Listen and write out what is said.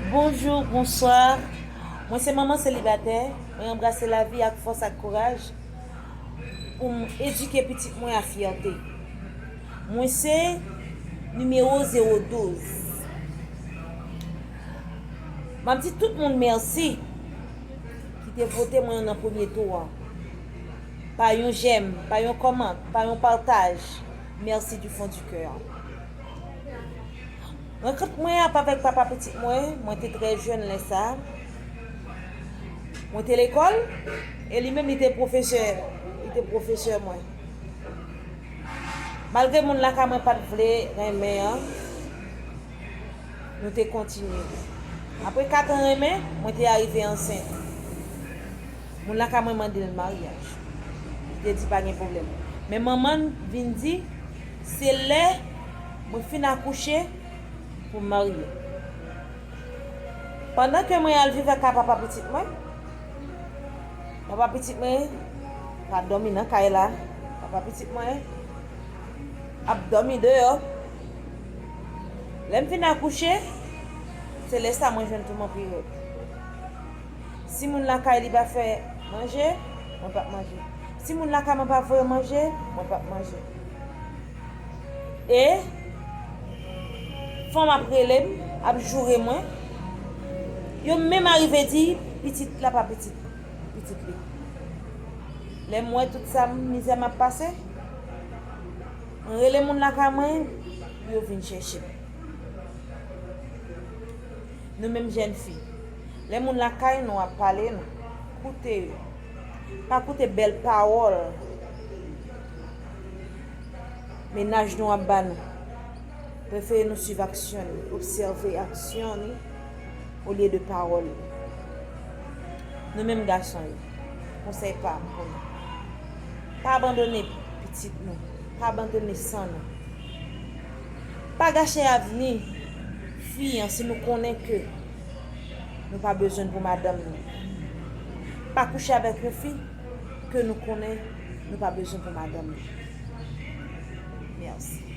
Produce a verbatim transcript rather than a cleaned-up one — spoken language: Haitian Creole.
Bonjou, bonswa. Mwen se manman selibatè. Mwen anbrase lavi ak fòs ak kouraj pou m edike pitit mwen a fyète. Mwen se nimewo zewo douz. M ap di tout moun mèsi ki te vote mwen nan premye tou an. Pa yon jèm, pa yon kòmant, pa yon pataj. Mèsi du fond du cœur. Rankont mwen ap avèk papa pitit mwen, mwen te trè jèn lè sa. Mwen te lekòl, e li menm li te pwofesè, li te pwofesè mwen. Malgre moun lakay mwen pa t vle renmen an, nou te kontinye. Apre kat an renmen, mwen te arive ansent. Moun lakay mwen mande l maryaj. Li te di pa gen pwoblèm. Men manman l vin di, se lè mwen fin akouche pou m marye. Pandan ke mwen al viv ak papa pitit mwen, papa pitit mwen pa dòmi nan kay la. Papa pitit mwen ap dòmi deyò. Lè m fin akouche, se lè sa mwen jwenn tou m an peryòd. Si moun lakay li pa fè manje, mwen p ap manje. Si moun lakay mwen pa voye manje, mwen p ap manje. E fanm ap rele m, ap joure mwen. Yo menm arive di pitit la pa pitit, pitit li. Lè m wè tout sa mizè m ap pase, mwen rele moun lakay mwen pou yo vin chèche m. Nou menm jèn fi, lè moun lakay nou ap pale nou, koute yo. Pa koute bèl pawòl mennaj nou ap ba nou. Prefere nou swiv aksyon li, obsève aksyon li olye de pawòl li. Nou menm gason yo, konsèy pa m pou nou. Pa abandone pitit nou, pa abandone san nou. Pa gache avni fi an si nou konnen ke nou pa bezwen l pou madanm nou. Pa kouche avèk yon fi ke nou konnen nou pa bezwen pou madanm nou. Mèsi.